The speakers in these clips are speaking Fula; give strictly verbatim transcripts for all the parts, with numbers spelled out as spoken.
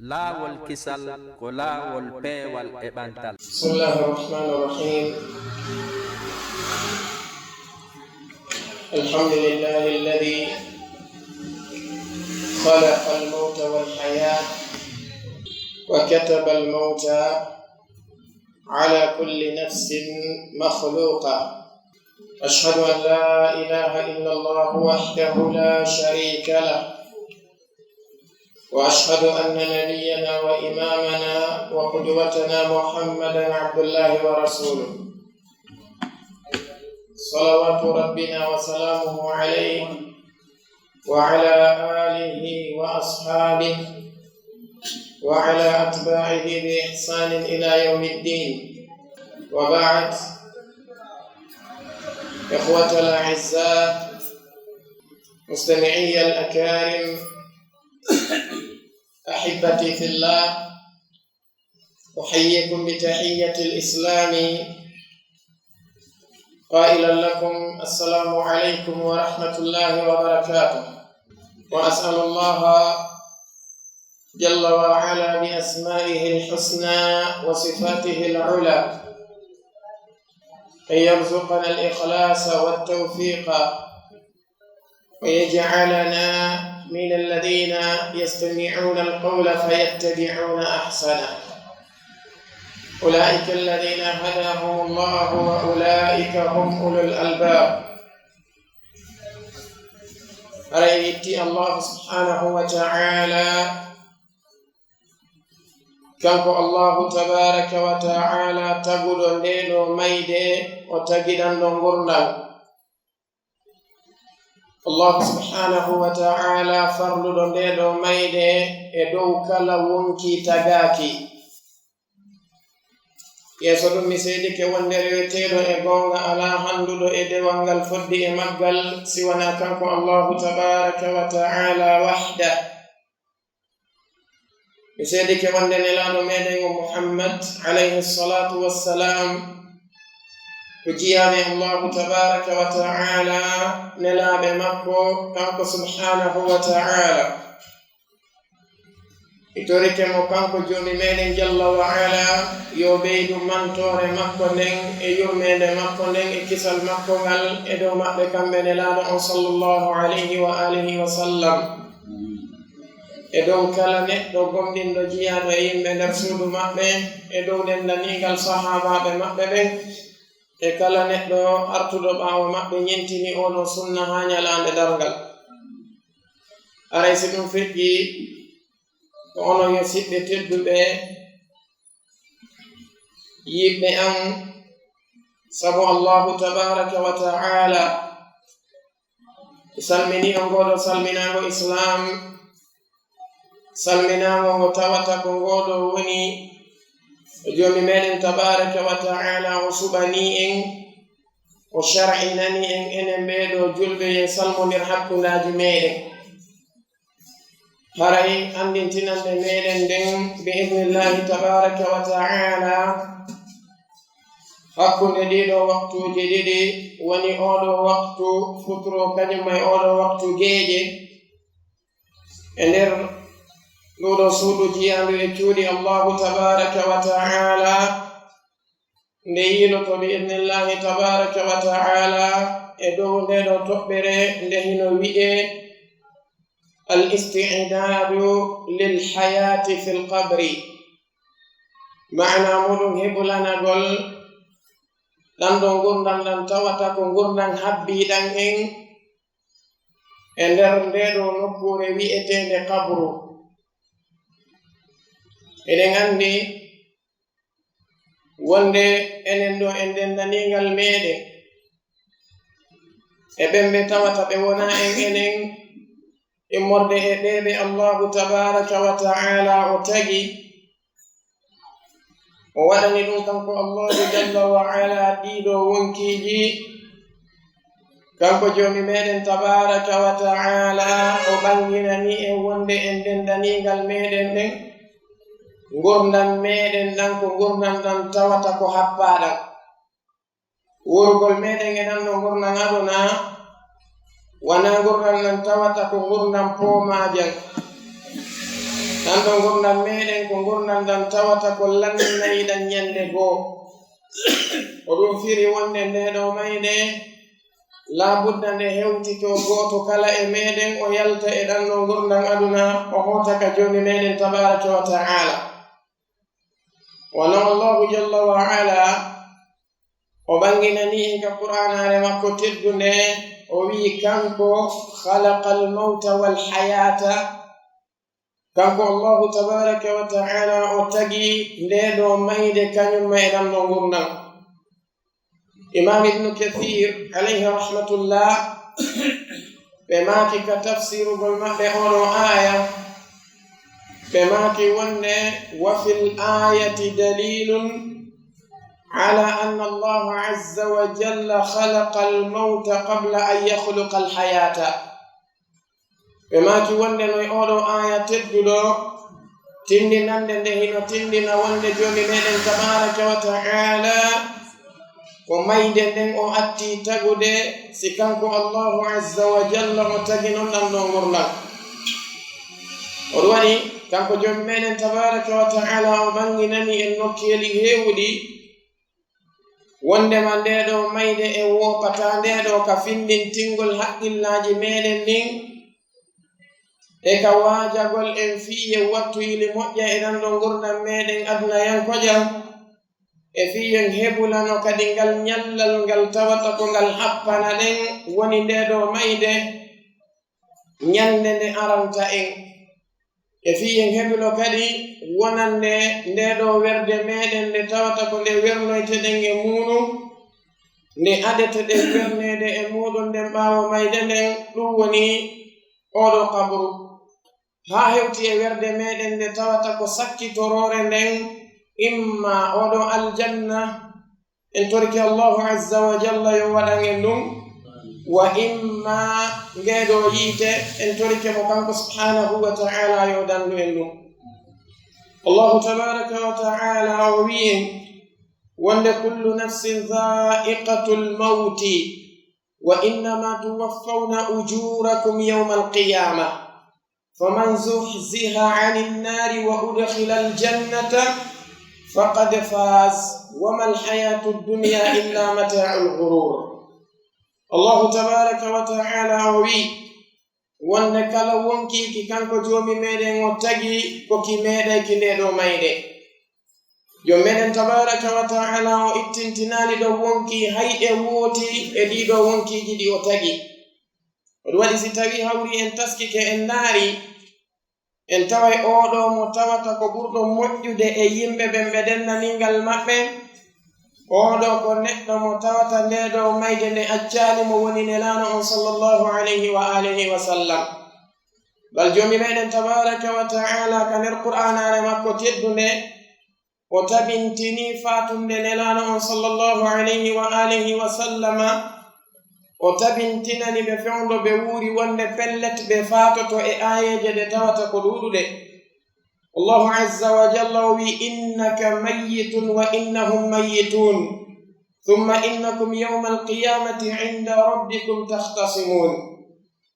Laawol kisal ko laawol peewal e ɓantal. بسم الله الرحمن الرحيم. الحمد لله الذي خلق الموت والحياة وكتب الموت على كل نفس مخلوقة. أشهد أن لا إله إلا الله وحده لا شريك له، وأشهد أن نبينا وإمامنا وقدوتنا محمدا عبد الله ورسوله، صلوات ربنا وسلامه عليه وعلى آله وأصحابه وعلى أتباعه بإحسان إلى يوم الدين. وبعد، إخوة الأعزاء، مستمعي الأكارم، أحبتي في الله، أحييكم بتحية الإسلام قائلا لكم: السلام عليكم ورحمة الله وبركاته. وأسأل الله جل وعلا بأسمائه الحسنى وصفاته العلى أن يرزقنا الإخلاص والتوفيق، ويجعلنا من الذين يستمعون القول فيتبعون أحسنه. أولئك الذين هداهم الله وأولئك هم أولو الألباب. Haray en yetti Allahu subhanahu wa ta'ala, kanko Allahu tabaraka wa ta'ala taguɗo nde ɗo mayde, o tagiɗanɗo ngurndan. Allahu subhanahu wa ta'ala farluɗo nde ɗo mayde e dow kala wonki tagaaki. Yeeso ɗum mi seedike wonde reweteeɗo e goonga alaa, hannduɗo e dewal ngal foddi e maggal, si wanaa kanko Allahu tabaraka wa ta'ala wahda. Mi seedike wonde nelaaɗo meɗen o Muhammad, alayhi salatu wassalam, ko jiyaaɓe Allahu tabaraka wa ta'ala, nelaaɓe makko, kanko subhanahu wa ta'ala. Mi torike mo kanko Joomi meɗen jalla wa ala, yo ɓeydu mantoore makko nden e yurmeende makko nden e kisal makko ngal e dow maɓɓe kamɓe nelaaɗo on sallallahu alayhi wa alihi wa sallam. E dow kala neɗɗo gomɗinɗo jiyaaɗo e yimɓe nder suudu maɓɓe, e dow denndaningal sahaabaaɓe maɓɓe ɓen, e kala neɗɗo artuɗo ɓaawo maɓɓe ñentini oo ɗoo sunna haa ñalaande darngal. Aray si ɗum feƴƴi, ko onon yo siɓɓe tedduɓe, yiɓɓe an, sabu Allahu tabaraka wa ta'ala salmini on ngoo ɗoo salminaango Islaam, salminaango ngo tawata ko ngoo ɗoo woni ko Joomi meɗen tabaraka wa ta'ala o suɓanii en, o shar'inani en, enen ɓee ɗoo julɓe, yo en salmondir hakkundeeji meɗen. Haray anndintinannde meɗen nden, bi idnillahi tabaraka wa ta'ala, hakkunde ɗii ɗoo waktuuji ɗiɗi, woni oo ɗoo waktu futuro, kañum e oo ɗoo waktu geeƴe, e nder nduu ɗoo suudu jiyaandu e cuuɗi Allahu tabaraka wa ta'ala, nde yiiloto bi idnillahi tabaraka wa ta'ala e dow ndee ɗoo toɓɓere nde hino wi'ee al isti'daadu lil hayaati fil qabri. Maana muɗum heɓulanagol ɗan ɗoo ngurndan ɗan tawata ko ngurndan habbiiɗan en e nder ndee ɗoo nokkuure wi'eteende qabru. Eɗen anndi wonde enen ɗoo e denndaniingal meɗen e ɓen ɓe tawata ɓe wonaa en enen, immorde e ɓee ɓe Allahu tabaraka wa ta'ala o tagi, o waɗani ɗum kanko Allahu jalla wa ala ɗii ɗoo wonkiiji. Kanko Joomi meɗen tabaraka wa ta'ala o ɓannginani en wonde en denndaniingal meɗen ɗen, ngurndan meɗen ɗan ko ngurndan ɗan tawata ko happaaɗan. Worugol meɗen e ɗan ɗoo ngurndan aduna wanaa ngurndan ɗan tawata ko ngurndan poomaajan. Ɗan ɗo ngurndan meɗen ko ngurndan ɗan tawata ko lannayi ɗan ñande goo. Ko ɗun firi wonde nde ɗo mayde, laabudda nde hewtitoo gooto kala e meɗen, o yalta e ɗan ɗo ngurndan aduna, o hoota ka Joomi meɗen tabaaraka wa ta'ala. Wano Allahu jalla wa ala o ɓanginani en ka Qur'aanaare makko teddunde, o wi'i kanko, "Khalaqal mawta wal hayata." Kanko Allahu tabaaraka wa ta'ala o tagi nde ɗo mayde kañum ma e ɗan ɗo ngurndan. Imam Ibnu Kathir, alayhi rahmatullah, ɓe maaki ka tafsirugol maɓɓe oo ɗoo aaya, ɓe maaki wonde, "Wa fil ayati dalilun ala anna Allaha azza wa jalla khalaqal mawta qabla an yakhluqal hayata." Ɓe maaki wonde no e oo ɗoo aaya tedduɗo, tinndinande nde hino tinndina wonde Joomi meɗen tabaaraka wa ta'ala ko mayde nden o atti tagude, si kanko Allahu azza wa jalla o tagi non ɗan ɗo ngurndan. O ɗun waɗi kanko Joomi meɗen tabaaraka wa ta'ala o ɓanginani en nokkeeli heewuɗi, wondema nde ɗo mayde e woopataa nde ɗo ka finndintingol haqqillaaji meɗen ɗin, e ka waajagol en fii en wattu yili moƴƴa e ɗan ɗo ngurndan meɗen adunayankojan, e fii en hebulano kadi ngal ñallal ngal tawata ko ngal happana ɗen, woni nde ɗo mayde ñande nde aranta en. E fii en hebulo kadi wonande nde ɗo werde meɗen nde tawata ko nde wernoyteɗen e muuɗun, nde adeteɗen werneede e muuɗun nden ɓaawo mayde nden, ɗun woni oo ɗoo qabru. Haa hewti e werde meɗen nde tawata ko sakkitoroore nden, imma oo ɗoo aljanna, en torike Allahu azza wa jalla yo waɗan en ɗun, wa imma ngee ɗoo yiite, en torike mo kanko subhanahu wa ta'ala yo dandu en ɗun. Allahu tabaaraka wa ta'ala o wi'i en wonde, "Kullu nafsin dha'iqatul mawti, wa innama tuwaffawna ujurakum yawmal qiyamah." فمن زحزح عن النار وأدخل الجنة فقد فاز وما الحياة الدنيا إلا متاع الغرور. Allahu tabaaraka wa ta'ala o wi'i wonde kala wonkiiki kanko Joomi meɗen o tagi ko ki meeɗayki nde ɗo mayde. Joomi meɗen tabaaraka wa ta'ala o ittintinaali ɗo wonkii hay e wooti e ɗii ɗo wonkiiji ɗi o tagi. Ko ɗun waɗi, si tawii hawri en taskike, en ndaari, en taway oo ɗoo mo tawata ko ɓurɗo moƴƴude e yimɓe ɓen ɓe denndaningal maɓɓe, oo ɗoo ko neɗɗo mo tawata ndee ɗoo mayde nde accaali mo, woni Nelaaɗo on sallallahu alayhi wa alihi wa sallam. Bal Joomi meɗen tabaaraka wa ta'ala ka nder Qur'aanaare makko teddunde, o tabintini faatunde Nelaaɗo on sallallahu alayhi wa alihi wa sallama, o tabintinani ɓe fewndo ɓe wuuri wonde pellet ɓe faatoto e aayeeje ɗe tawata ko ɗuuɗuɗe. Allahu azza wa jalla o wi'i, "Innaka mayyitun wa innahum mayyitun, thumma innakum yawmal qiyamati inda rabbikum takhtasimun."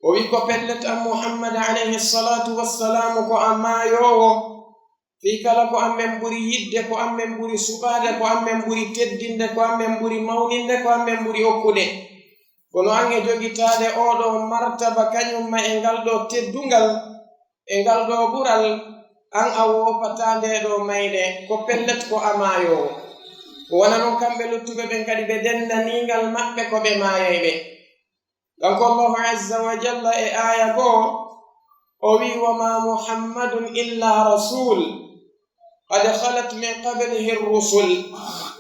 O wi'i, "Ko pellet an Muhammad alayhi salatu wassalam ko a maayoowo, fii kala ko an men ɓuri yidde, ko an men ɓuri suɓaade, ko an men ɓuri teddinde, ko an men ɓuri mawninde, ko an men ɓuri okkude. Kono an e jogitaade oo ɗoo martaba kañum ma e ngal ɗoo teddungal, e ngal ɗoo ɓural, an a woopataa ndee ɗoo mayde, ko pellet ko a maayoowo." Ko wona non kamɓe luttuɓe ɓen kadi ɓe denndaningal maɓɓe ko ɓe maayayɓe. Kanko Allahu azza wa jalla e aaya goo, o wi'i, "Wa ma Muhammadun illa rasul, qad khalat min qablihi ar-rusul,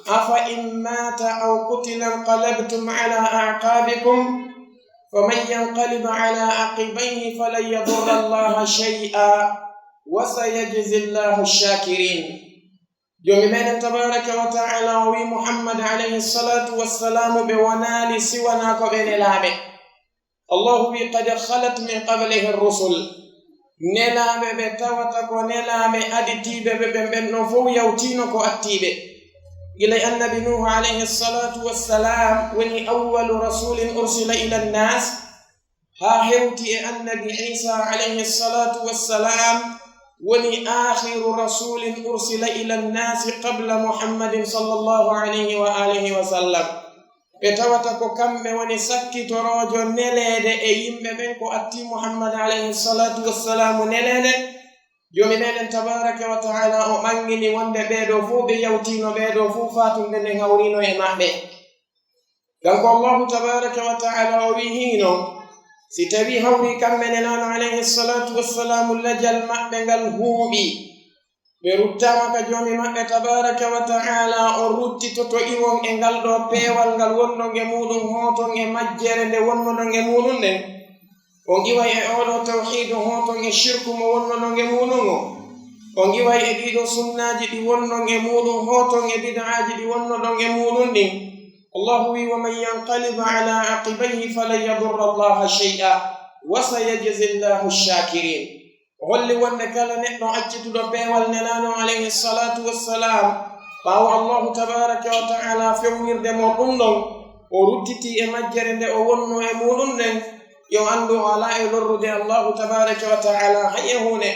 afa in mata aw qutila inqalabtum ala a'qabikum, faman yanqalib ala aqibayhi falan yadurra Allaha shay'a, wa sayajzi Allahu ash-shakirin." Joomi meɗen tabaaraka wa ta'ala o wi'i Muhammad alayhi salatu wassalamu, ɓe wonaali si wanaa ko ɓe nelaaɓe. Allahu wi'i, "Qad khalat min qablihi ar-rusul." Nelaaɓe ɓe tawata ko nelaaɓe aditiiɓe ɓe ɓen, ɓen ɗon fow yawtiino ko attiiɓe. Gila e annabi Nuuhu alayhi salatu wassalam woni awwalu rasulin ursila ila an-nas, haa hewti e annabi Iisa alayhi salatu wassalam, woni aakhiru rasulin ursila ila nnaasi qabla Muhammadin sallallahu alayhi wa alihi wa sallam. Ɓe tawata ko kamɓe woni sakkitoroojo neleede e yimɓe ɓen ko atti Muhammad alayhi salatu wassalaamu neleede. Joomi meɗen tabaraka wa ta'ala o ɓangini wonde ɓee ɗoo fow ɓe yawtiino, ɓee ɗoo fow faatunde nden hawriino e maɓɓe. Kanko Allahu tabaraka wa ta'ala o wi'i hino, si tawii hawri kamɓe Nelaaɗo alayhi salatu wassalaamu lajal maɓɓe ngal huuɓi, ɓe ruttaama ka Joomi maɓɓe tabaraka wa ta'ala, on ruttitoto iwon e ngal ɗoo peewal ngal wonɗon e muuɗum, hooton e majjere nde wonnoɗon e muuɗum nden. On iway e oo ɗoo tawhiidu, hooton e shirku mo wonnoɗon e muuɗum o. On iway e ɗii ɗoo sunnaaji ɗi wonɗon e muuɗum, hooton e bid'aaji ɗi wonnoɗon e muuɗum ɗin. Allahu wi'i, "Wa man yanqalib ala aqibayhi falan yadurra Allaha shay'a, wa sayajzi Allahu shakirin." O holli wonde kala neɗɗo accituɗo peewal Nelaaɗo alayhi salatu wassalam, ɓaawo Allahu tabaraka wa ta'ala fewnirde mo ɗum ɗon, o ruttiti e majjere nde o wonno e muuɗum nden, yo anndu o alaa e lorrude Allahu tabaraka wa ta'ala hay e huunde.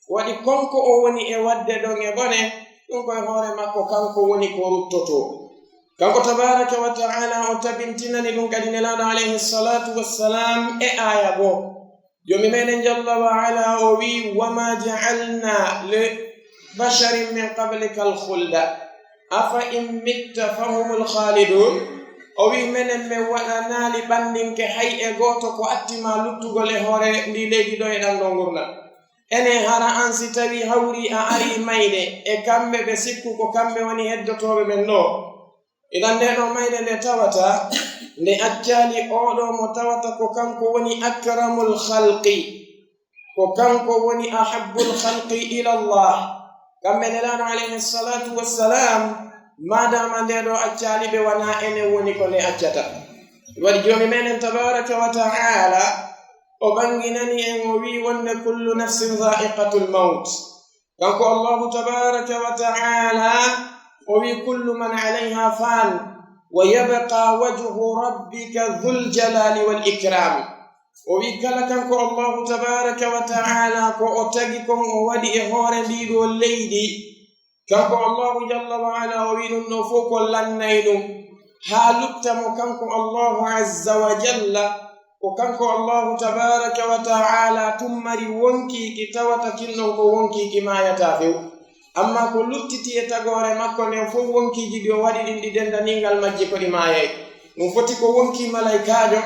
Waɗi kon ko o woni e waɗde ɗon e bone, ɗum ko e hoore makko kanko woni ko ruttoto. Kanko tabaraka wa ta'ala o tabintinani ɗum kadi Nelaaɗo alayhi salatu wassalam e aaya goo. Joomi meɗen jalla wa ala o wi'i, "Wa ma ja'alna li basharin min qablika al-khulda, afa in mitta fahumul khalidun." O wi'i, "Menen men waɗanaali ɓanndinke hay e gooto ko atti ma luttugol e hoore ndii leydi ɗoo e ɗan ɗoo ngurndan. Enen hara an si tawii hawri a arii mayde e kamɓe ɓe sikku ko kamɓe woni heddotooɓe men ɗoo?" Idan ndee ɗoo mayde nde tawata, nde accaali oo ɗoo mo tawata ko kanko woni akramul khalqi, ko kanko woni ahabbul khalqi ila Allah. Kamɓe Nelaaɗo alayhi salatu wassalam, maadaama ndee ɗoo accaali ɓe, wanaa enen woni ko nde accata. Waɗi Joomi meɗen tabaraka wa ta'ala, o ɓanginani en, o wi'i wonde, "Kullu nafsin dha'iqatul mawt." Kanko Allahu tabaraka wa ta'ala, o wi'i, "Kullu man alayha fan, wa yabqa wajhu rabbika dhul jalali wal ikram." O wi'i, kala kanko Allahu tabaraka wa ta'ala ko o tagi kon, o waɗi e hoore ndii ɗoo leydi, kanko Allahu jalla wa ala, o wi'i ɗum ɗoo fow ko lannay ɗum, haa lutta mo kanko Allahu azza wa jalla. Ko kanko Allahu tabaraka wa ta'ala tun mari wonkiiki tawata kin ɗon ko wonkiiki maayataa few. Amma ko luttiti e tagoore makko nden fow, wonkiiji ɗi o waɗi ɗin ɗi dendaningal majji ko ɗi maayay. Ɗum foti ko wonkii malaykaajo,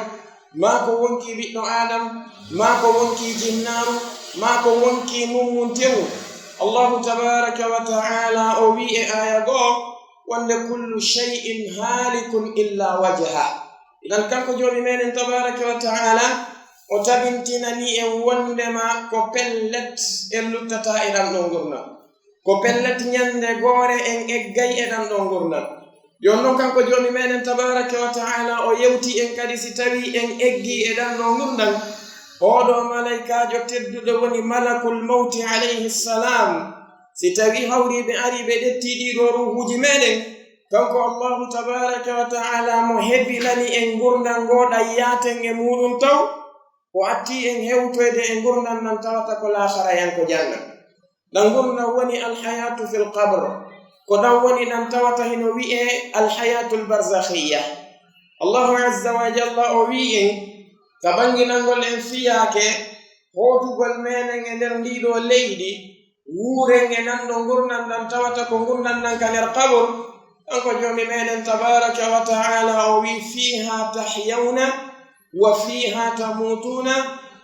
maa ko wonkii ɓiɗɗo Aadam, maa ko wonkii jinnaaru, maa ko wonkii mummuntewu. Allahu tabaraka wa ta'ala o wi'i e aaya goo wonde, "Kullu shay'in haalikun illa wajha." Idan kanko Joomi meɗen tabaraka wa ta'ala o tabintinani en wondema ko pellet en luttataa e ɗan ɗoo ngurndan. Ko pellet ñande goore en eggay e ɗan ɗoo ngurndan. Yon non kanko Joomi meɗen tabaraka wa ta'ala o yewti en kadi si tawii en eggii e ɗan ɗoo ngurndan, oo ɗoo malaykaajo tedduɗo woni malakul mawti alayhi salam. Si tawii hawrii ɓe arii ɓe ƴettii ɗii ɗoo ruuhuuji meɗen, kanko Allahu tabaraka wa ta'ala mo hebilani en ngurndan ngoo ɗan yaaten e muuɗum taw, o attii en hewtoyde e ngurndan ndan tawata ko laakharayanko janna. Ɗan ngurndan woni alhayatu fil qabr. Ko ɗan woni ɗan tawata hino wi'ee alhayatul barzakhiyya. Allahu azza wa jalla o wi'i en ka ɓanginangol en fiyaake hootugol meɗen e nder ndii ɗoo leydi, wuuren e nan ɗoo ngurndan ndan tawata ko ngurndan ndan ka nder qabur. Kanko Joomi meɗen tabaraka wa ta'ala o wi'i, "Fiha tahyawna wa fiha tamutuna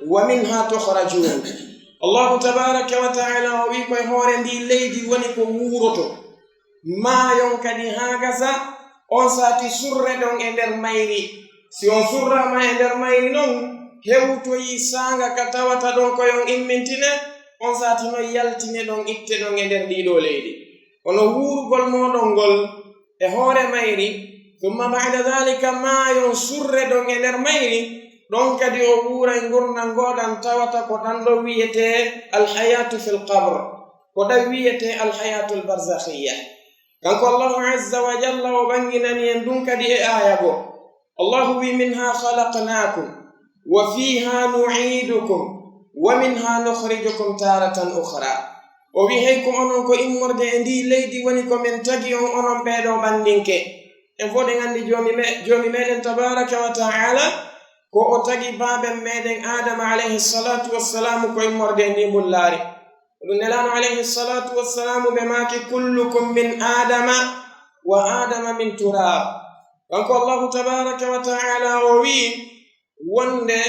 wa minha tukhrajun." Allahu tabaraka wa ta'ala o wi'i, ko e hoore ndii leydi woni ko wuuroto. Maayon kadi haa gasa, on sati surreɗon e nder mayri. Si on surraama e nder mayri non, hewtoyi saanga ka tawata ɗon ko yon immintine, on sati non yaltineɗon, itteɗon e nder ndii ɗoo leydi. Kono wuurugol mooɗon ngol e hoore mayri, thumma ba'da dhalika, maayon surreɗon e nder mayri, ɗon kadi o wuuray ngurndan ngoo ɗan tawata ko ɗan ɗon wi'etee alhayatu fil qabr, ko ɗan wi'etee alhayatul barzakhiyya. Kanko Allahu azza wa jalla o ɓanginani en ɗum kadi e aaya goo. Allahu wi, "Minha khalaqnakum wa fiha nu'idukum wa minha nukhrijukum taratan ukhra." O wi'i, "Hey ko onon, ko immorde e ndii leydi woni ko men tagi on, onon ɓee ɗoo ɓanndinke." En fof ɗen anndi Joomi me-, Joomi meɗen tabaaraka wa ta'ala, ko o tagi baaben meɗen Aadama alayhi salaatu wassalaamu ko immorde e ndii mbullaari. Ɗum Nelaaɗo alayhi salaatu wassalaamu ɓe maaki, "Kullukum min Aadama wa Aadama min turaab." Kanko Allahu tabaaraka wa ta'ala o wi'i wonde,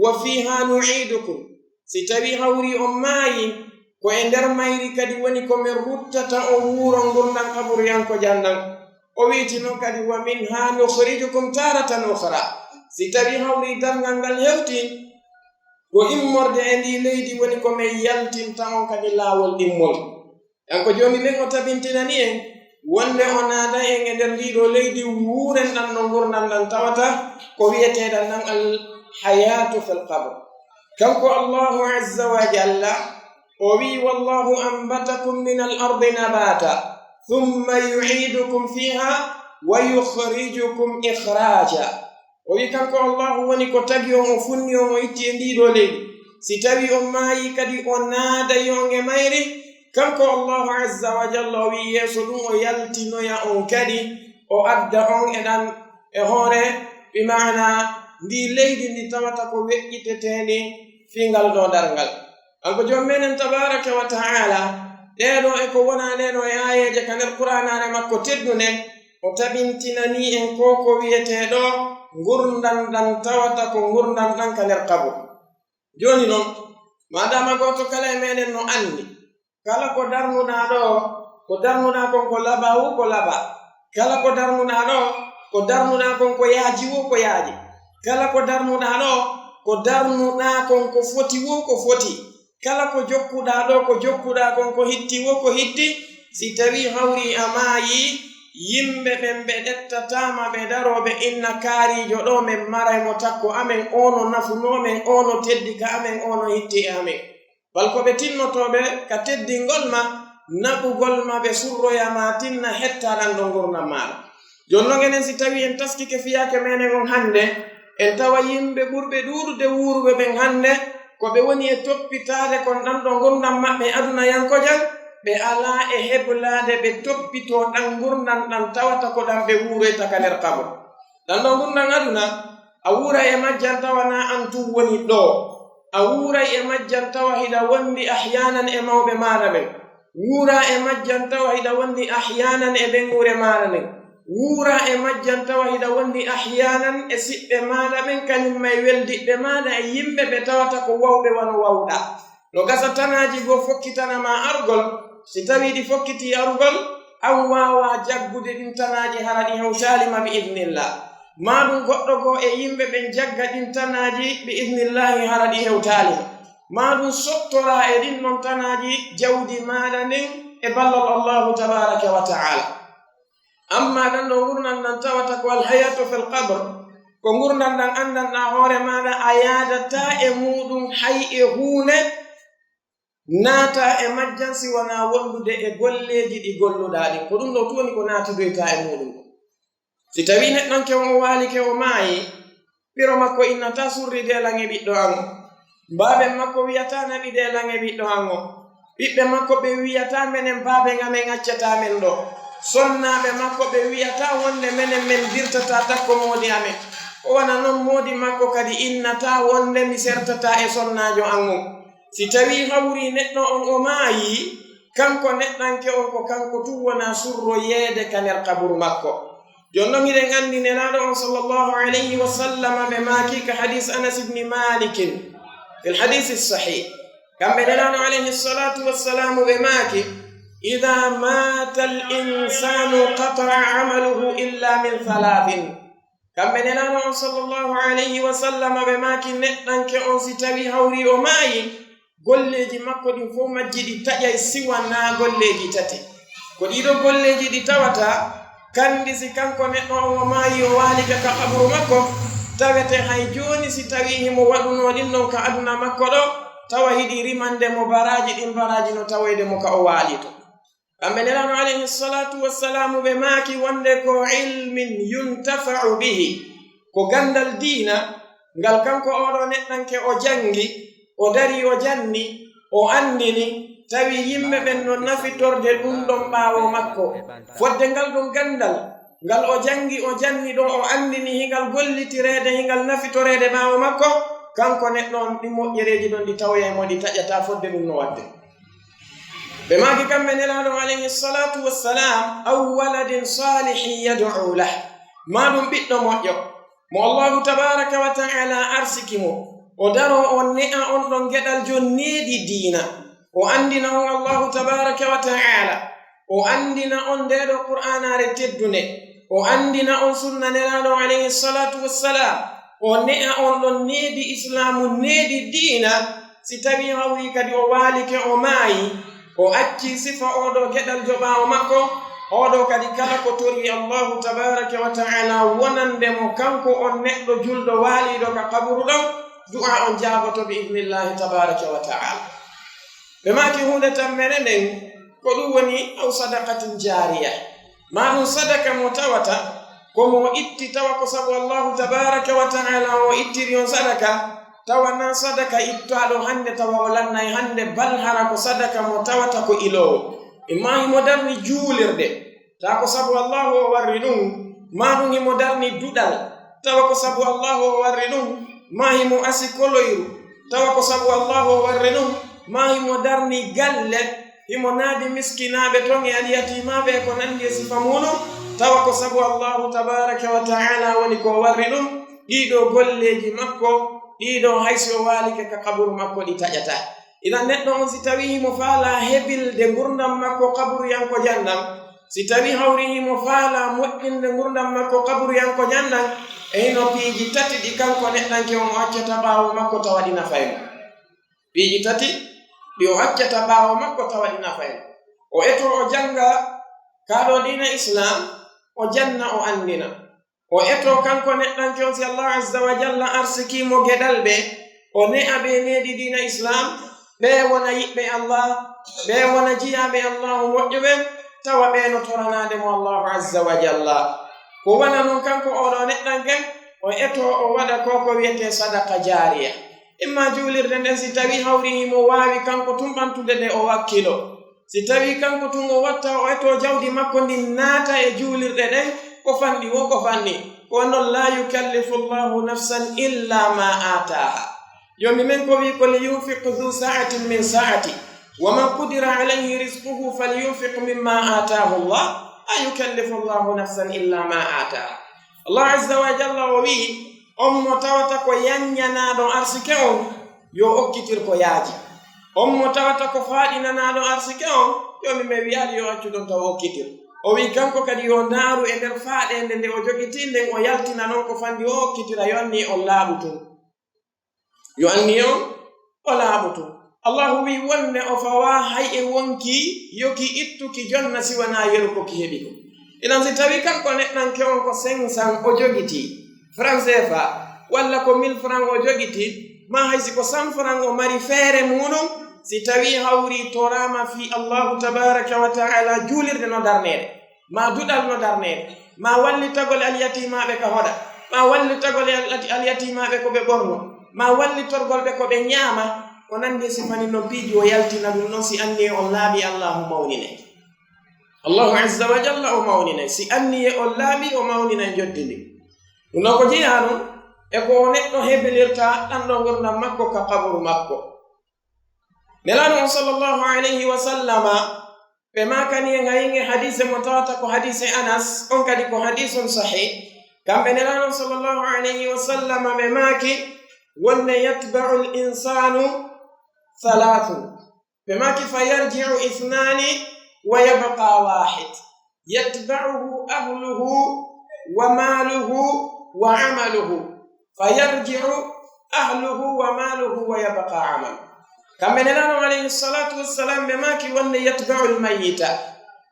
"Wa fiihaa nu'iidukum." Si tawii hawri on maayi, ko e nder mayri kadi woni ko men ruttata on wuuro ngurndan kaburiyankojan ɗan. O wi'iti non kadi, "Wa minhaa nukhrijukum taaratan ukhraa." Si tawii hawri darngal ngal hewti, ko immorde e ndii leydi woni ko men yaltinta on kadi laawol ɗimmol. Kanko Joomi men o tabintinani en wonde o naada en e nder ndii ɗoo leydi wuuren ɗan no ngurndan ɗan tawata ko wi'eteeɗan ɗan al hayaatu fil qabr. Kanko Allahu azza wa jalla o wi'i, "Wallahu anbatakum min al ardi nabata, thumma yu'idukum fiha wa yukhrijukum ikhraaja." O wi'i, kanko Allahu woni ko tagi on, o funni on, o itti e ndii ɗoo leydi. Si tawii on maayi kadi, o naadayi on e mayri. Kanko Allahu azza wa jalla o wi'i, yeeso ɗum o yaltinoya on kadi, o adda on e ɗan, e hoore, bi maana ndii leydi ndi tawata ko weƴƴiteteeni fii ngal ɗoo darngal. Kanko Joomi meɗen tabaaraka wa ta'ala, ɗee ɗoo e ko wonaa ɗee ɗoo e aayeeje ka nder Qur'aanaare makko teddunde, o tabintinanii en ko ko wi'etee ɗoo ngurndan ɗan tawata ko ngurndan ɗan ka nder qabru. Jooni non, maadaama gooto kala e meɗen no anndi, kala ko darnuɗaa ɗoo, ko darnuɗaa kon ko labaawu, ko labaa. Kala ko darnuɗaa ɗoo, ko darnuɗaa kon ko yaaji woo, ko yaaji. Kala ko darnuɗaa ɗoo, ko darnuɗaa kon ko foti woo, ko foti. Kala ko jokkuɗaa ɗoo, ko jokkuɗaa kon ko hitti woo, ko hitti. Si tawii hawri a maayi, yimɓe ɓen ɓe ɗettataa ma, ɓe daroo, ɓe inna kaariijo ɗoo, men maray mo takko amen, ono nafunoo men, ono teddi ka amen, ono hitti e amen. Bal ko ɓe tinnotooɓe ka teddingol ma, naɓugol ma, ɓe surroya ma tinna hetta ɗan ɗoo ngurndan maaɗa. Jooni non enen si tawii en taskike fiyaake meɗen on hannde, en tawa yimɓe ɓurɓe ɗuuɗude wuuruɓe ɓen hannde, ko ɓe woni e toppitaade kon ɗan ɗoo ngurndan maɓɓe adunayankojan, ɓe alaa e heblaade ɓe toppitoo ɗan ngurndan ɗan tawata ko ɗan ɓe wuuroyta ka nder qabru. Ɗan ɗoo ngurndan aduna, a wuuray e majjan tawa naa an tun woni ɗoo. A wuuray e majjan tawa hiɗa wondi ahyaanan e mawɓe maaɗa ɓen. Wuuraa e majjan tawa hiɗa wondi ahyaanan e ɓeynguure maaɗa nden. Wuuraa e majjan tawa hiɗa wondi ahyaanan e siɓɓe maaɗa ɓen, kañum ma e weldiɓɓe maaɗa e yimɓe ɓe tawata ko wawɓe wano wawɗaa. No gasa tanaaji goo fokkitana ma argol, si tawii ɗi fokkitii argol, an waawaa jaggude ɗin tanaaji hara ɗi hewtaali ma bi idnillah. Maa ɗum goɗɗo goo e yimɓe ɓen jagga ɗin tanaaji bi idnillahi hara ɗi hewtaali ma. Maa ɗum sottoraa e ɗin ɗon tanaaji jawdi maaɗa ndin e ballal Allahu tabaaraka wa ta'ala. Ammaa ɗan ɗoo ngurndan ɗan tawata ko al hayatu fil qabr, ko ngurndan ɗan anndanɗaa hoore maaɗa a yaadataa e muuɗum hay e huunde, naataa e majjan si wanaa wondude e golleeji ɗi golluɗaa ɗin. Ko ɗum ɗoo tun woni ko naatidoytaa e muuɗum. Si tawii neɗɗanke on o waalike o maayi, ɓiro makko innataa surri dee lan e ɓiɗɗo an on. Baaben makko wi'ataa naɓi dee lan e ɓiɗɗo an on. Ɓiɓɓe makko ɓe wi'ataa menen baaben amen accataa men ɗoo. Sonnaaɓe makko ɓe wi'ataa wonde menen men dirtataa takko moodi amen. Ko wano non moodi makko kadi innataa wonde mi sertataa e sonnaajo an on. Si tawii hawrii neɗɗo on o maayi, kanko neɗɗanke on ko kanko tun wonaa surroyeede ka nder qaburu makko. Jooni non hiɗen anndi Nelaaɗo on sallallahu alayhi wa sallam ɓe maaki ka hadiis Anas ibni Maalikin, fil hadiisi sahiih. Kamɓe Nelaaɗo alayhi salaatu wassalaamu ɓe maaki, "Idaa maata al insaanu qata'a amaluhu illaa min salaasin." Kamɓe Nelaaɗo on sallallahu alayhi wa sallam ɓe maaki, neɗɗanke on si tawii hawrii o maayi, golleeji makko ɗin fow majji ɗi taƴay si wanaa golleeji tati. Ko ɗii ɗoo golleeji ɗi tawata, kandi si kanko neɗɗo on o maayi o waalike ka qaburu makko, tawete hay jooni si tawii himo waɗunoo ɗin ɗon ka aduna makko ɗoo, tawa hiɗi rimande mo baraaji ɗin, baraaji no tawoyde mo ka o waalii ton. Kamɓe Nelaaɗo alayhi salaatu wassalaamu ɓe maaki wonde ko ilmin yuntafa'u bihi, ko ganndal diina ngal kanko oo ɗoo neɗɗanke o janngi, o darii o janni, o anndini, tawi yimɓe ɓen no nafitorde ɗum ɗon ɓaawo makko. Fodde ngal ɗum ganndal, ngal o janngi, o janni ɗo, o anndini hingal gollitireede, hingal nafitoreede ɓaawo makko, kanko neɗɗo on, ɗi moƴƴereeji ɗon ɗi tawoyay mo, ɗi taƴataa fodde ɗum no waɗde. Ɓe maaki kamɓe Nelaaɗo alayhi salatu wassalam, "Aw waladin salihin yad'u lah." Maa ɗum ɓiɗɗo moƴƴo, mo Allahu tabaraka wa ta'ala arsiki mo, o daro, o ne'a on ɗon geɗal jon needi diina, o anndina on Allahu tabaraka wa ta'ala, o anndina on ndeeɗo Qur'aanaare teddunde, o anndina on sunna Nelaaɗo alayhi salatu wassalam, o ne'a on ɗon needi Islaamu, needi diina. Si tawii hawrii kadi o waalike, o maayi, o accii sifa oo ɗoo geɗal joɓaawo makko, oo ɗoo kadi kala ko torii Allahu tabaraka wa ta'ala wonande mo, kanko on neɗɗo julɗo waaliiɗo ka qaburu ɗon, du'a on jaaboto bi idnillahi tabaraka wa ta'ala. Ɓe maaki huunde tammere nden, ko ɗum woni aw sadaqatin jaariya. Maa ɗum sadaka mo tawata ko mo itti tawa ko sabu Allahu tabaraka wa ta'ala o ittiri on sadaka, tawa na sadaka ittaaɗo hannde tawa o lannay hannde, bal hara ko sadaka mo tawata ko iloowo. Imma himo darni juulirde, tawa ko sabu Allahu o warri ɗum, maa ɗum himo darni duɗal, tawa ko sabu Allahu o warri ɗum, maa himo asi koloyru, tawa ko sabu Allahu o warri ɗum, maa himo darni galle, himo naadi miskinaaɓe ton e alyatiimaaɓe e ko nanndi e sifa muuɗum, tawa ko sabu Allahu tabaraka wa ta'ala woni ko warri ɗum. Ɗii ɗoo golleeji makko, ɗii ɗoo hay si o waalike ka qaburu makko ɗi taƴataa. Idan neɗɗo on si tawii himo faalaa hebilde ngurndan makko qaburuyankojan ɗan, si tawii hawrii himo faalaa moƴƴinde ngurndan makko qaburuyankojan ɗan, e hino piiji tati ɗi kanko neɗɗanke on o accata ɓaawo makko tawa ɗi nafay mo. Piiji tati ɗi o accata ɓaawo makko tawa ɗi nafay mo. O etoo o jannga kaa ɗoo diina Islaam, o janna o anndina. O etoo kanko neɗɗanke on si Allah azza wa jalla arsikii mo geɗal ɓe, o ne'a ɓe needi diina Islaam, ɓe wona yiɓɓe Allah, ɓe wona jiyaaɓe Allahu moƴƴuɓe, tawa ɓe no toranaade mo Allahu azza wa jalla. Ko wona non kanko oo ɗoo neɗɗanke, o etoo o waɗa ko ko wiyetee sadaqa jaariya. Imma juulirde nden si tawii hawrii himo waawi kanko tun ɓantude nde o wakkilo. Si tawii kanko tun o watta o etoo jawdi makko ndin naata e juulirɗe ɗen, ko fanɗi wo ko fanɗi. Ko non, "La yukallifu Allahu nafsan illa ma ataaha." Yo mi men ko wii ko, "Liyunfiq dhu sa'atin min sa'ati, wa man qudira alayhi rizquhu falyunfiq mimma ataahu Allah, la yukallifu Allahu nafsan illa ma ataaha." Allah azza wa jalla o wii, on mo tawata ko yanyanaaɗo arsike on, yo okkitir ko yaaji. On mo tawata ko faaɗinanaaɗo arsike on, yo mi men wiyaali yo accu ɗon taw okkitir. O wii kanko kadi yo ndaaru e nder faaɗeende nde o jogitii nden, o yaltina non ko fanɗi o okkitira, yo anni on laaɓu tun. Yo anni on o laaɓu tun. Allahu wii wonde o fawaa hay e wonkii yo ki ittu ki jonna si wanaa yeru ko ki heɓi ko. Idan si tawii kanko neɗɗanke on ko cinq cents o jogitii, franc C F A, walla ko mille franc o jogitii, maa hay si ko cent franc o mari feere muuɗum, si tawii hawrii toraama fii Allahu tabaraka wa ta'ala juulirde no darneede, maa duɗal no darneede, maa wallitagol alyatiimaaɓe ka hoɗa, maa wallitagol al-, alyatiimaaɓe ko ɓe ɓorno, maa wallitorgol ɓe ko ɓe ñaama, ko nanndi e sifa nin non piiji o yaltina ɗum non si anniyee on laaɓi Allahu mawninay. Allahu azza wa jalla o mawninay. Si anniyee on laaɓi o mawninay njoddi ndin. Ɗum ɗon ko jeyaa non e ko o neɗɗo hebilirta ɗan ɗon ngurndan makko ka qaburu makko. Nelaaɗo on sallallahu alayhi wa sallama, ɓe maakani en hayin e hadiise mo tawata ko hadiise Anas, on kadi ko hadiisun sahih. Kamɓe Nelaaɗo on sallallahu alayhi wa sallama ɓe maaki, wonde, "Yatba'u l-insaanu thalaathun." Ɓe maaki, "Fa yarji'u ithnaani wa yabqa waahid. Yatba'uhu ahluhu wa maaluhu wa amaluhu. Fa yarji'u ahluhu wa maaluhu wa yabqa amalu." Kamɓe Nelaaɗo alayhi salatu wassalam ɓe maaki wonde, "Yatba'u l-mayyita."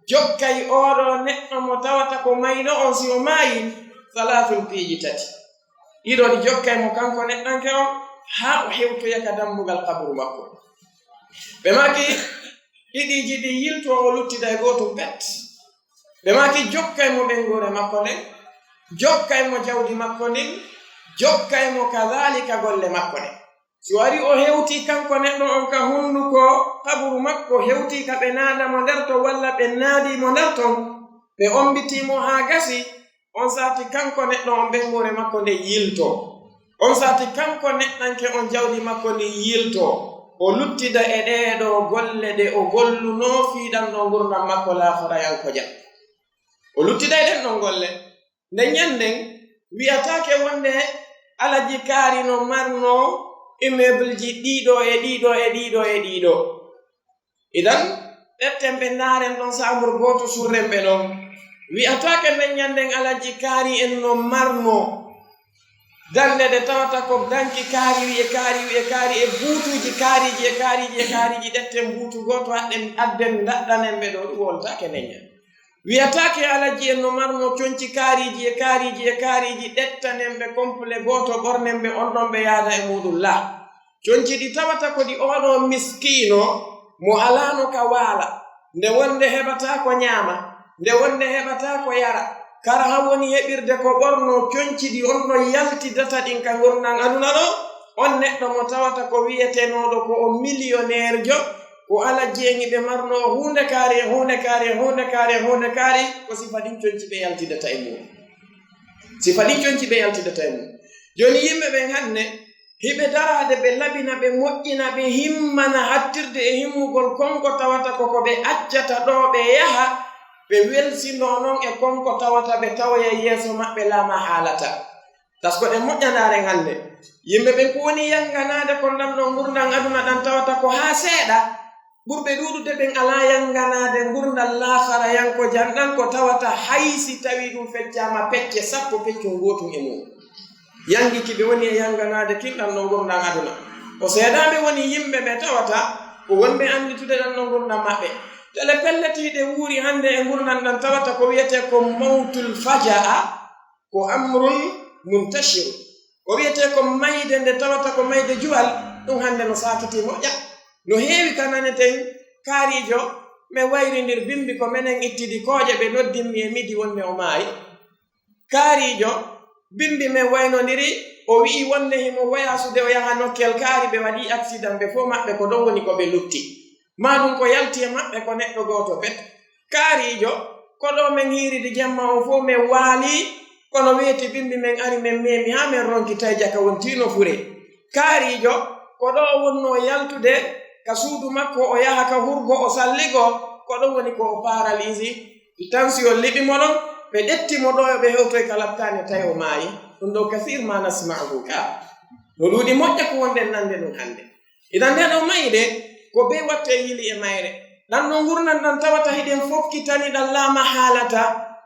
Jokkay oo ɗoo neɗɗo mo tawata ko mayɗo on, si o maayi, thalaathun, piiji tati. Ɗiɗo ɗi jokkay mo kanko neɗɗanke on, haa o hewtoya ka dambugal qaburu makko. Ɓe maaki, ɗiɗiiji ɗin yiltoo, o luttida e gootun pet. Ɓe maaki, jokkay mo ɓeynguure makko nden, jokkay mo jawdi makko ndin, jokkay mo kadhalika golle makko ɗen. Si o ari o hewtii kanko neɗɗo on ka hunduko qaburu makko, hewtii ka ɓe naada mo nder ton walla ɓe naadii mo nder ton, ɓe ombitii mo haa gasi, on saati kanko neɗɗo on ɓeynguure makko nden yiltoo. On saati kanko neɗɗanke on jawdi makko ndin yiltoo. O luttida e ɗee ɗoo golle ɗe o gollunoo fii ɗan ɗoo ngurndan makko laakhirayankojan. O luttida e ɗen ɗon golle. Nden ɲannden, wi'ataake wonde Alaji Kaari no marnoo immeuble ji ɗiɗo e ɗiɗo e ɗiɗo e ɗiɗo. Idan, ƴetten ɓe ndaaren ɗon saambur gooto, surren ɓe ɗon. Wi'ataake nden ɲannden Alaji Kaari en no marnoo danɗe ɗe tawata ko danki kaari e kaari e kaari e buutuuji kaariiji e kaariiji e kaariiji, ƴetten buutu gooto, adden, adden, ndaɗɗanen ɓe ɗoo, ɗum wontaake nden ɲan. Wi'ataake Alaji en no marnoo conci kaariiji e kaariiji e kaariiji, ƴettanen ɓe complet gooto, ɓornen ɓe on ɗon, ɓe yaada e muuɗum. Laa. Conci ɗi tawata ko ɗi oo ɗoo miskiino mo alaano ka waala, nde wonde heɓataa ko ɲaama, nde wonde heɓataa ko yara, kara haa woni heɓirde ko ɓornoo, conci ɗi on ɗon yaltidata ɗin ka ngurndan aduna ɗoo. On neɗɗo mo tawata ko wi'etenooɗo ko o miliyonneerjo, ko Alaji en ɓe marnoo huunde kaari, huunde kaari, huunde kaari, huunde kaari, ko sifa ɗin conci ɓe yaltidata e mum. Sifa ɗin conci ɓe yaltidata e mum. Jooni yimɓe ɓen hannde, hiɓe daraade, ɓe labina, ɓe moƴƴina, ɓe himmana hattirde e himmugol kon ko tawata ko ko ɓe accata ɗoo ɓe yaha, ɓe welsinoo non e kon ko tawata ɓe tawoya yeeso maɓɓe laa ma haalata. Taskoɗen moƴƴandaaren hannde. Yimɓe ɓen ko woni yanganaade kon ɗan ɗoo ngurndan aduna ɗan tawata ko haa seeɗa. Ɓurɓe ɗuuɗude ɓen alaa yanganaade ngurndan laakhirayankojan ɗan ko tawata hay si tawii ɗum feccaama pecce sappo, peccun gootun e mum. Yangi ki ɓe woni e yanganaade kin ɗan ɗoo ngurndan aduna. Ko seeɗaaɓe woni yimɓe ɓe tawata ko wonɓe annditude ɗan ɗoo ngurndan maɓɓe. Tele pelletiiɗe wuuri hannde e ngurndan ɗan tawata ko wi'etee ko mawtul fajaa, ko amrun muntashir. Ko wi'etee ko mayde nde tawata ko mayde juwal, ɗum hannde no saakitii moƴƴa. No heewi ka naneten, kaariijo, men wayrindir bimbi ko menen ittidi kooƴe, ɓe noddin mi e midi wonde o maayi. Kaariijo, bimbi men waynondiri, o wi'i wonde himo woyaasude o yaha nokkel kaari, ɓe waɗi accident, ɓe fow maɓɓe ko ɗon woni ko ɓe lutti. Maa ɗum ko yalti e maɓɓe ko neɗɗo gooto pet. Kaariijo, ko ɗoo men hiiridi jemma on fow men waalii, kono weeti bimbi men ari men meemi haa men ronki tawi jaka wontiino fure. Kaariijo, ko ɗoo o wonnoo yaltude ka suudu makko, o yaha ka hurgo, o salligo, ko ɗon woni ko o paralysé, tension liɓi mo ɗon, ɓe ƴetti mo ɗoo, ɓe hewtoyi ka laptaani tawi o maayi. Ɗum ɗoo kasiir ma nasma'uhu ka. No ɗuuɗi moƴƴa ko wonɗen nande ɗum hannde. Idan, ndee ɗoo mayde, ko bee watte yili e mayre. Ɗan ɗoo ngurndan ɗan tawata hiɗen fokkitani ɗan laa ma haalata.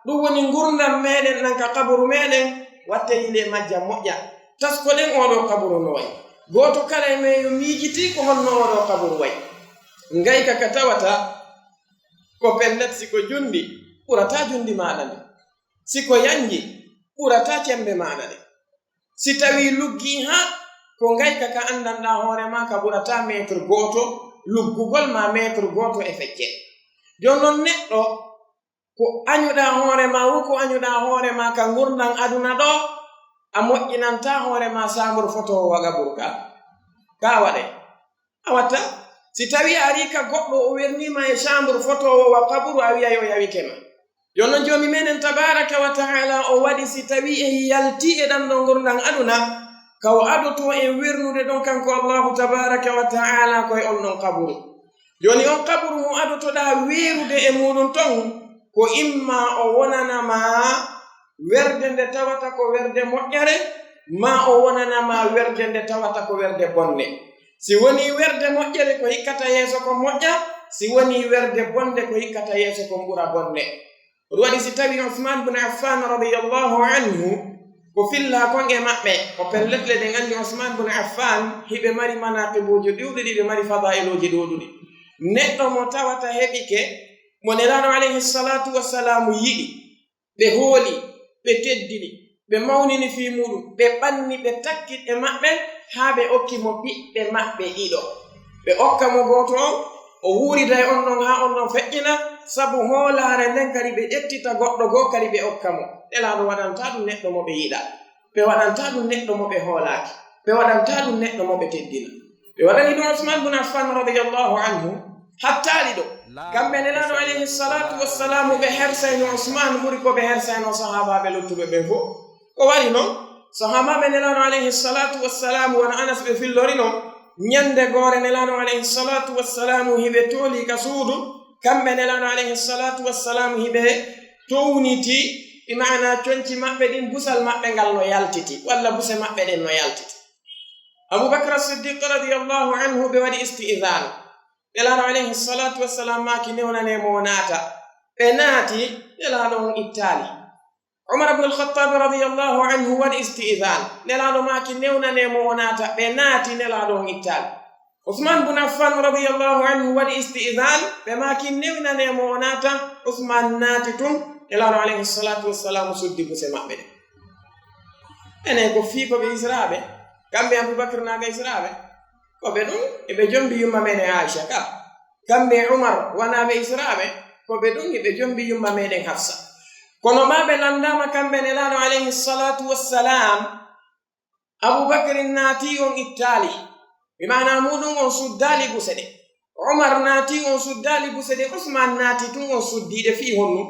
Ɗum woni ngurndan meɗen ɗan ka qaburu meɗen, watte yili e majjan moƴƴa. Taskoɗen oo ɗoo qaburu no wayi. Gooto kala e men yo miijitii ko honno oo ɗoo qaburu wayi. Ngayka ka tawata ko pellet, si ko junndi, ɓurataa junndi maaɗa ndi. Si ko yanji, ɓurataa cembe maaɗa ɗe. Si tawii luggii haa, ko ngayka ka anndanɗaa hoore maa ka ɓurataa meetir gooto luggugol maa meetir gooto e feccere. Jooni non neɗɗo, ko añuɗaa hoore maa, wo ko añuɗaa hoore maa ka ngurndan aduna ɗoo, a moƴƴinantaa hoore maa saambur fotoowo wa qaburu ka. Ka waɗee. A watta, si tawii a arii ka goɗɗo, o wernii ma e saambur fotoowo wa qaburu, a wi'ay o yawike ma. Jooni non Joomi meɗen tabaaraka wa ta'aala o waɗi, si tawii en yaltii e ɗan ɗoo ngurndan aduna, ka o adotoo en wernude ɗon kanko Allaahu tabaaraka wa ta'aala ko e on ɗon qaburu. Jooni on qaburu mo adotoɗaa weerude e muuɗum ton, ko imma o wonana ma werde nde tawata ko werde moƴƴere, maa o wonana ma werde nde tawata ko werde bonde. Si wonii werde moƴƴere, ko hikkata yeeso kon moƴƴa, si wonii werde bonde, ko hikkata yeeso kon ɓura bonde. Ɗum waɗi si tawii Usmaan bun Affaan radiyallaahu anhu, ko fillaa kon e maɓɓe, ko pellet le ɗen anndi Usmaan bun Affaan hiɓe mari manaaqibuuji ɗuuɗuɗi, hiɓe mari fadaa'iluuji ɗuuɗuɗi. Neɗɗo mo tawata heɓike, mo Nelaaɗo alayhi salaatu wa salaamu yiɗi, ɓe hooli, ɓe teddini, ɓe mawnini fii muuɗum, ɓe ɓanni, ɓe takki e maɓɓe, haa ɓe okki mo ɓiɓɓe maɓɓe ɗiɗo. Ɓe okka mo gooto on, o wuurida e on ɗon haa on ɗon feƴƴina, sabu hoolaare nden kadi ɓe ƴettita goɗɗo goo kadi ɓe okka mo. Nelaaɗo waɗantaa ɗum neɗɗo mo ɓe yiɗaa, ɓe waɗantaa ɗum neɗɗo mo ɓe hoolaaki. Ɓe waɗantaa ɗum neɗɗo mo ɓe teddina. Ɓe waɗani ɗum Usman bun Affan radiyallahu anhu, hattaali ɗo. Kamɓe Nelaaɗo alayhi salatu wassalamu ɓe hersayno Usman ɓuri ko ɓe hersayno sahaabaaɓe luttuɓe ɓen fof. Ko waɗi non, sahaabaaɓe Nelaaɗo alayhi salatu wassalamu, wano Anas ɓe fillori non, ñande goore Nelaaɗo alayhi salatu wassalamu hiɓe tooli ka suudu, kamɓe Nelaaɗo alayhi salatu wassalamu hiɓe towniti, bi maana conci maɓɓe ɗin, busal maɓɓe ngal no yaltiti, walla buse maɓɓe ɗen no yaltiti. Abubakar Siddiq radiyallahu anhu ɓe waɗi isti'izan. Nelaaɗo alayhi salatu wassalam maaki, "Newnanee mo o naata." Ɓe naati, Nelaaɗo on ittaali. Umar ibn al-Khattab radiyallahu anhu waɗi isti'izan. Nelaaɗo maaki, "Newnanee mo o naata." Ɓe naati, Nelaaɗo on ittaali. Usman bun Affan radiyallahu anhu waɗi isti'izan. Ɓe maaki, "Newnanee mo o naata." Usman naati tun, Nelaaɗo alayhi salatu wassalam suddi buse maɓɓe ɗe. Enen ko fii ko ɓe Israaɓe, kamɓe Abubakar naaka Israaɓe, ko ɓe ɗum eɓe jombi yumma meɗen Aisha ka. Kamɓe Umar wanaa ɓe Israaɓe, ko ɓe ɗum eɓe jombi yumma meɗen Hafsa. Kono maa ɓe landaama kamɓe Nelaaɗo alayhi salatu wassalam, Abubakar naati on ittaali, bi maana muɗum on suddaali buse ɗe. Umar naati on suddaali buse ɗe, Usman naati tun on suddiiɗe fii honno?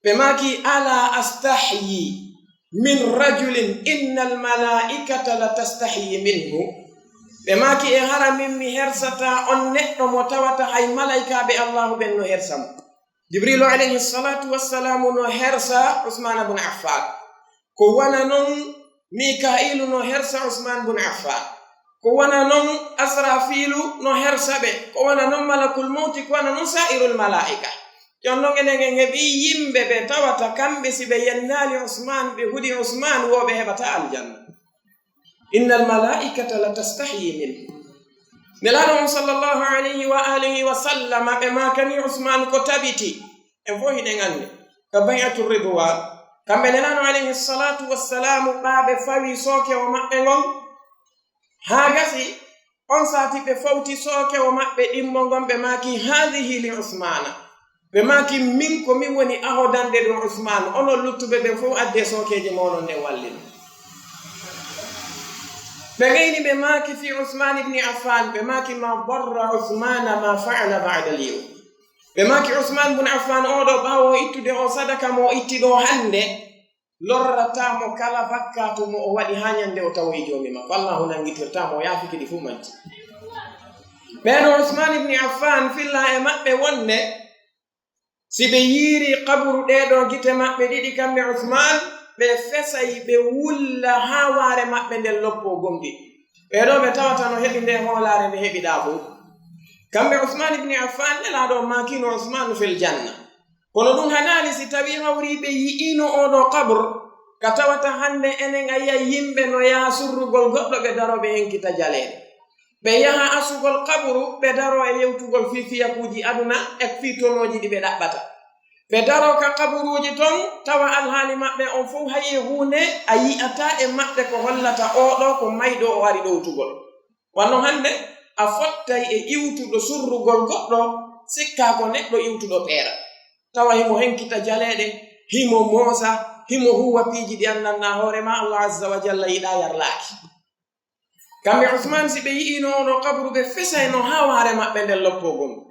Ɓe maaki, "Ala astahyi min rajulin innal malaikata la tastahyi minhu." Ɓe maaki, "E hara min mi hersata on neɗɗo mo tawata hay malaykaaɓe Allahu ɓen no hersa mo." Jibrilu alayhi salatu wassalamu no hersa Usman bun Affan. Ko wana non Mikailu no hersa Usman bun Affan. Ko wana non Asrafilu no hersa ɓe. Ko wana non Malakul Mawti, ko wana non sa'irul malaika. Jon non enen en heɓi yimɓe ɓe tawata kamɓe si ɓe yennaali Usman, ɓe huɗi Usman, wo ɓe heɓata aljanna. Innal malaikata la tastahyi min. Nelaaɗo on sallallahu alayhi wa alihi wa sallama ɓe maakani Usman ko tabiti. En fof hiɗen anndi ka bay'atu ridwan, kamɓe Nelaaɗo alayhi salatu wassalamu ɓaaɓe fawi sookewo maɓɓe ngon, haa gasi on saati ɓe fawti sookewo maɓɓe ɗimmo ngon, ɓe maaki, "Hadhihi li Usmana." Ɓe maaki, "Min ko min woni ahodanɗe ɗum Usman, onon luttuɓe ɓen fof addee sookeeje mooɗon ɗen wallin." Ɓe gayni ɓe maaki fii Usman ibni Affan, ɓe maaki, "Ma darra Usmana ma fa'ala ba'da al-yawm." Ɓe maaki, "Usman bun Affan oo ɗoo, ɓaawo o ittude oo sadaka mo o itti ɗoo hannde, lorrataa mo kala bakkaatu mo o waɗi haa ñande o tawoyi Joomi makko. Allahu nanngitirtaa mo, o yaafike ɗi fuu majji." Ɓee ɗoo Usman ibni Affan fillaa e maɓɓe wonde si ɓe yiiri qaburu ɗee ɗoo gite maɓɓe ɗiɗi kamɓe Usman, ɓe fesay, ɓe wulla haa waare maɓɓe nden loppoo gomɗii. Ɓee ɗoo ɓe tawata no heɓi ndee hoolaare nde heɓiɗaa fow. Kamɓe Usman ibni Affan, Nelaaɗo on maakiino, "Usmanu fil janna." Kono ɗum hanaali si tawii hawrii ɓe yi'iino oo ɗoo qabru, ka tawata hannde enen a yi'ay yimɓe no yaha surrugol goɗɗo ɓe daroo ɓe henkita jaleeɗe. Ɓe yaha asugol qabru, ɓe daroo e yewtugol fii fiyakuuji aduna e fii tonooji ɗi ɓe ɗaɓɓata. Ɓe daroo ka qaburuuji ton, tawa alhaali maɓɓe on fow hay e huunde a yi'ataa e maɓɓe ko hollata oo ɗoo ko mayɗo o ari ɗowtugol. Wano hannde a fottay e iwtuɗo surrugol goɗɗo, sikkaa ko neɗɗo iwtuɗo peera. Tawa himo henkita jaleeɗe, himo moosa, himo huuwa piiji ɗi anndanɗaa hoore maa, Allah azza wa jalla yiɗaa yarlaaki. Kamɓe Usman, si ɓe yi'iino oo ɗoo qabru, ɓe fesayno haa waare maɓɓe nden loppoo gomɗii.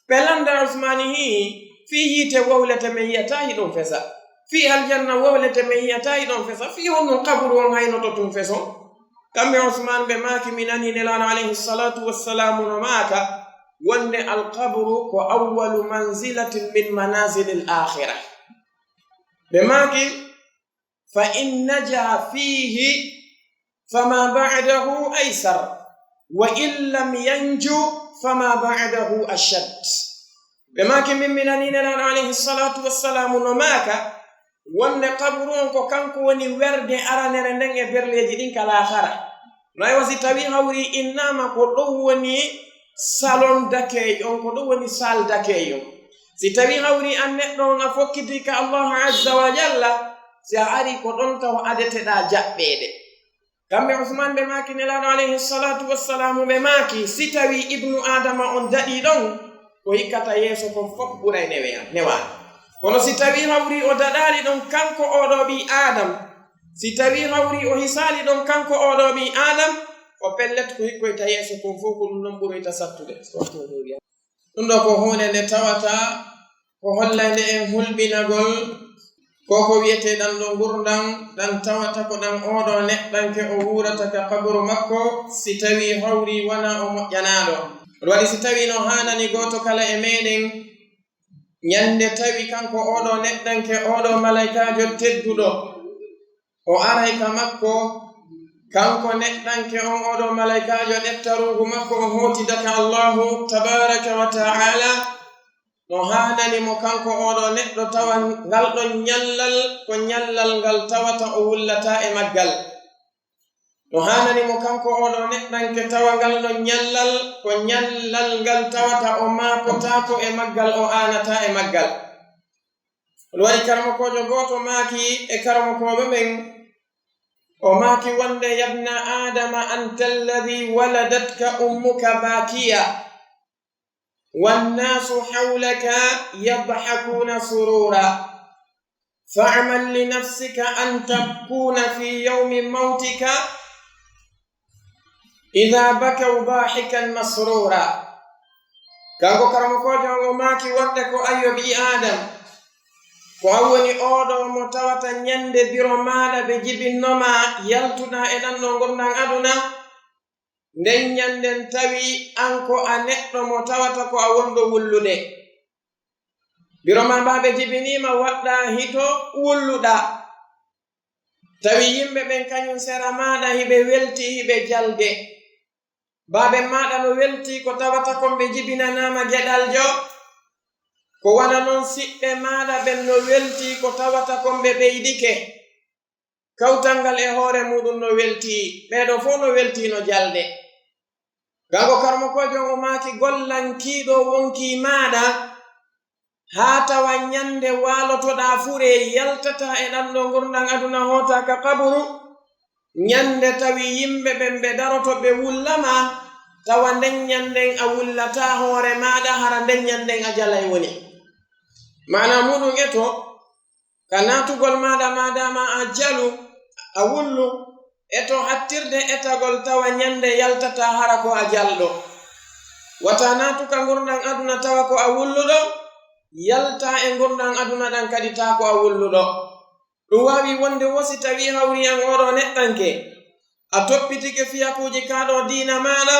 Ɓe lannda Usmani hii, fii yiite wowlete men yi'ataa hiɗon fesa. Fii aljanna wowlete men yi'ataa hiɗon fesa. Fii honɗun qabru on haynoto tun feson? Kamɓe Usman ɓe maaki, mi nanii Nelaaɗo alayhi salatu wassalamu no maaka, wonde alqabru ko awwalu manzilatin min manazilil akhira. Ɓe maaki, "Fa in naja fiihi fama ba'dahu aysar, wa in lam yanju fama ba'dahu ashad." Ɓe maaki, min mi nanii Nelaaɗo alayhi salatu wassalamu no maaka, wonde qaburu on ko kanko woni werde aranere nden e berleeji ɗin ka laakhara. No ay wa si tawii hawrii innaama ko ɗon woni salon d'accueil on, ko ɗon woni salle d'accueil on. Si tawii hawrii an neɗɗo on a fokkitii ka Allahu azza wa jalla, si a arii ko ɗon taw adeteɗaa jaɓɓeede. Kamɓe Usman ɓe maaki Nelaaɗo alayhi salatu wassalamu, ɓe maaki, si tawii ibnu Aadama on daɗii ɗon, ko hikkata yeeso kon fof ɓuray neweya-, newaade. Kono si tawii hawrii o daɗaali ɗon kanko oo ɗoo ɓii Aadam, si tawii hawrii o hisaali ɗon kanko oo ɗoo ɓii Aadam, Ko pellet, ko hikkoyta yeeso kon fof, ko ɗum noon ɓuroyta sattude. Ɗum ɗo ko huunde nde tawata ko hollande en hulɓinagol ko ko wiyetee ɗan ɗo ngurndan, ɗan tawata ko ɗan ooɗo neɗɗanke o wuurata ka qaburu makko, si tawii hawri wonaa o moƴƴanaaɗo. Ɗum waɗi si tawii no haanani gooto kala e meɗen, ñande tawi kanko ooɗo neɗɗanke, ooɗo malaykaajo tedduɗo, o aray ka makko, kanko neɗɗanke on, ooɗo malaykaajo ƴetta ruuhu makko, o hootida ka Allaahu tabaaraka wa ta'aala, no haanani mo kanko ooɗo neɗɗo tawa ngal ɗon ñallal ko ñallal ngal tawata o wullataa e maggal. No haanani mo kanko ooɗo neɗɗanke tawa ngal ɗon ñallal ko ñallal ngal tawata o maakotaako e maggal, o aanataa e maggal. Ɗum waɗi karamokoojo gooto maaki e karamokooɓe ɓen, o maaki wonde: "Yabna Aadama, anta alladhi waladatka ummuka baakiya, wannaasu hawlaka yadhakuuna suruura. Fa'mal li nafsika an takuna fi yawmi mawtika idha bakaw dahikan masrura." Kanko karamokoojo on o maaki wonde ko ayyo ɓii Aadam, ko an woni ooɗo mo tawata ñande biro maaɗa ɓe jibinno ma yaltuɗaa e ɗan ɗo ngurndan aduna, nden ñanden tawi an ko a neɗɗo mo tawata ko a wonɗo wullude. Biro ma ɓaa ɓe jibinii ma waɗɗaa hito wulluɗaa. Tawi yimɓe ɓen kañum sera maaɗa hiɓe weltii, hiɓe jalde. Baaben maaɗa no weltii ko tawata kon ɓe jibinanaama geɗaljo. Ko wano non siɓɓe maaɗa ɓen no weltii ko tawata kon ɓe ɓeydike. Kawtal ngal e hoore muuɗum no weltii, ɓee ɗoo fow no weltii no jalde. Kanko karamokoojo on o maaki, gollan kiiɗo wonkii maaɗa, haa tawa ñande waalotoɗaa furee yaltataa e ɗan ɗoo ngurndan aduna hootaa ka qaburu, ñande tawi yimɓe ɓen ɓe daroto ɓe wulla ma, tawa nden ñanden a wullataa hoore maaɗa, hara nden ñanden a jalay woni. Maanaa muuɗum e to, ka naatugol maaɗa, maadaama a jalu, a wullu, e to hattirde etagol tawa ñande yaltataa hara ko a jalɗo. Wata naatu ka ngurndan aduna tawa ko a wulluɗo, yaltaa e ngurndan aduna ɗan kadi taa ko a wulluɗo. Ɗum waawi wonde wo si tawii hawri an ooɗo neɗɗanke, a toppitike fiyakuuji kaa ɗoo diina maaɗa,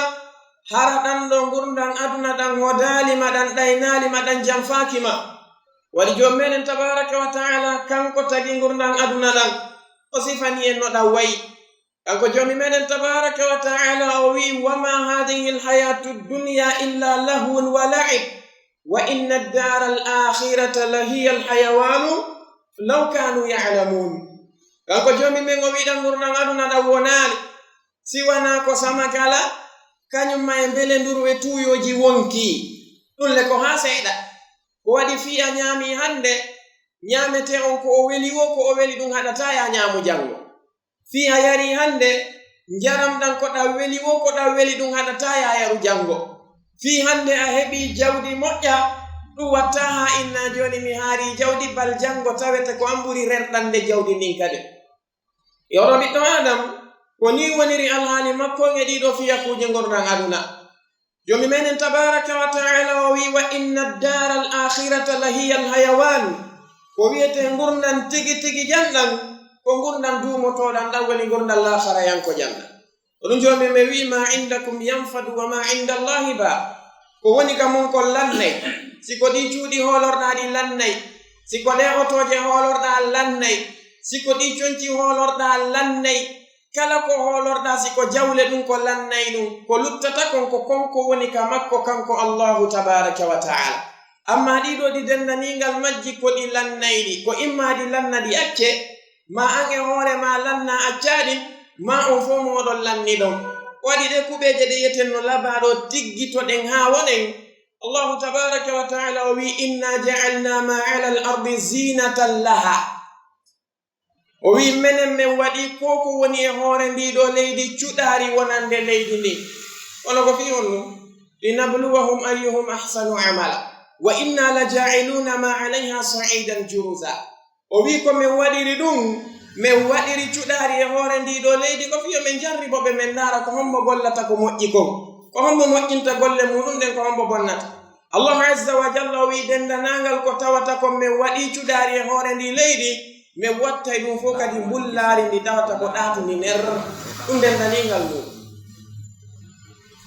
hara ɗan ɗoo ngurndan aduna ɗan hodaali ma, ɗan ɗaynaali ma, ɗan janfaaki ma. Waɗi Joomi meɗen tabaaraka wa ta'aala, kanko tagi ngurndan aduna ɗan, o sifani en no ɗan wayi. Kanko Joomi meɗen tabaaraka wa ta'aala o wi'i: "Wa ma hadhihi al-hayatu ad-dunya illa lahwun wa la'ib, wa inna ad-dara al-akhirata la hiya al-hayawanu law kanu ya'lamun." Kanko Joomi men o wi'i ɗan ngurndan aduna ɗan wonaali, si wanaa ko samakala, kañum ma e mbelenduru e tuuyooji wonkii. Ɗum le ko haa seeɗa. Ko waɗi fii a ñaamii hannde, ñaametee on ko o weli woo, ko o weli ɗum haɗataa yaa ñaamu janngo. Fii a yarii hannde, njaram ɗan ko ɗan weli woo, ko ɗan weli ɗum haɗataa yaa yaru janngo. Fii hannde a heɓii jawdi moƴƴa, ɗum wattaa haa inna jooni mi haarii jawdi, bal janngo tawete ko an ɓuri rerɗande jawdi ndin kadi. Yo oɗo ɓiɗɗo Aadam, ko nii woniri alhaali makko e ɗii ɗoo fiyakuuji ngurndan aduna. Joomi meɗen tabaaraka wa ta'aala o wi'i: "Wa inna ad-dara al-akhirata la hiya al-hayawan." Ko wi'etee ngurndan tigi tigi janɗan, ko ngurndan duumotooɗan ɗan, woni ngurndan laakharayanko janɗan. Ko ɗum Joomi men wi'i: "Ma indakum yanfadu wa ma inda Allahi baq." Ko woni ka mon kon lannay. Si ko ɗii cuuɗi hoolorɗaa ɗi lannay, si ko ɗee otooje hoolorɗaa lannay, si ko ɗii conci hoolorɗaa lannay, kala ko hoolorɗaa, si ko jawle ɗum ko lannay ɗum, ko luttata kon ko kon ko woni ka makko kanko Allaahu tabaaraka wa ta'aala. Ammaa ɗii ɗoo ɗi denndaniingal majji ko ɗi lannayɗi, ko imma ɗi lanna ɗi accee, maa an e hoore maa lannaa accaa ɗi, maa on fow mooɗon lanniɗon. Ko waɗi ɗee kuɓeeje ɗe yi'eten no labaa ɗoo, tiggitoɗen haa wonen. Allaahu tabaaraka wa ta'aala o wi'i: "Inna ja'alna ma 'ala al-ardi zinatan laha." O wi'i, menen men waɗii ko ko woni e hoore ndii ɗoo leydi cuɗaari wonande leydi ndin. Kono ko fii honɗum? "Linabluwahum ayyuhum ahsanu amala. Wa inna la ja'iluna ma 'alayha sa'idan juruza." O wi'i ko men waɗiri ɗum, Min waɗiri cuɗaari e hoore ndii ɗoo leydi ko fii yo min jarribo ɓe, min ndaara ko hombo gollata ko moƴƴi kon, ko hombo moƴƴinta golle muuɗum ɗen, ko hombo bonnata. Allahu azza wa jalla o wi'i, dendanaangal ko tawata kon min waɗii cuɗaari e hoore ndii leydi, min wattay ɗum fof kadi mbullaari ndi tawata ko ɗaatundi ner, ɗum dendaniingal muuɗum.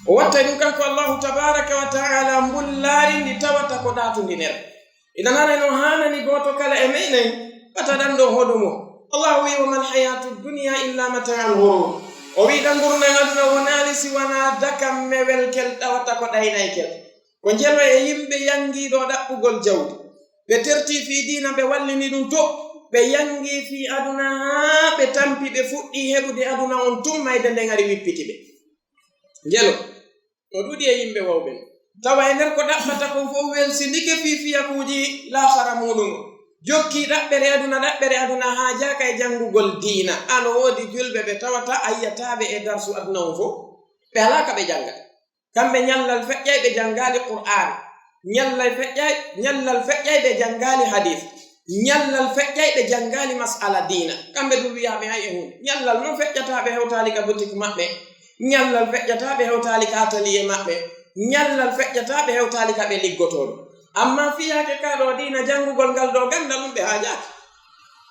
O wattay ɗum kanko Allahu tabaaraka wa ta'ala mbullaari ndi tawata ko ɗaatundi ner. Idan haray no haanani gooto kala e meɗen ɓata ɗan ɗoo hoɗumo. Allahu wi'i, "Wa mal hayatu dunya illa mata'ul ghurur." O wi'i, ɗan ngurndan aduna wonaali si wanaa dakammewel kel tawata ko ɗaynaykel. Ko njelo e yimɓe yangiiɗo ɗaɓɓugol jawdi. Ɓe tertii fii diina, ɓe wallini ɗum to. Ɓe yangii fii aduna haa ɓe tampi, ɓe fuɗɗii heɓude aduna on tun, mayde nden ari wippiti ɓe. Njelo no ɗuuɗi e yimɓe wawɓe no. Tawa e nder ko ɗaɓɓata kon fof welsindike fii fiyakuuji laakhara muuɗum. Jokki ɗaɓɓere aduna, ɗaɓɓere aduna haajaaka e janngugol diina. Ano woodi julɓe ɓe tawata a yi'ataa ɓe e darsu aduna on fof. Ɓe alaa ka ɓe janngata. Kamɓe ñallal feƴƴay ɓe janngaali Qur'aan. Ñallal feƴƴay, ñallal feƴƴay ɓe janngaali hadiis. Ñallal feƴƴay ɓe janngaali mas'ala diina. Kamɓe ɗum wi'aa ɓe hay e huunde. Ñallal non feƴƴataa ɓe hewtaali ka boutique maɓɓe. Ñallal feƴƴataa ɓe hewtaali ka atelier maɓɓe. Ñallal feƴƴataa ɓe hewtaali ka ɓe liggotoo ɗum. Amma fiyaake ka ɗoo diina, janngugol ngal ɗoo ganndal ɗum ɓe haajaaki.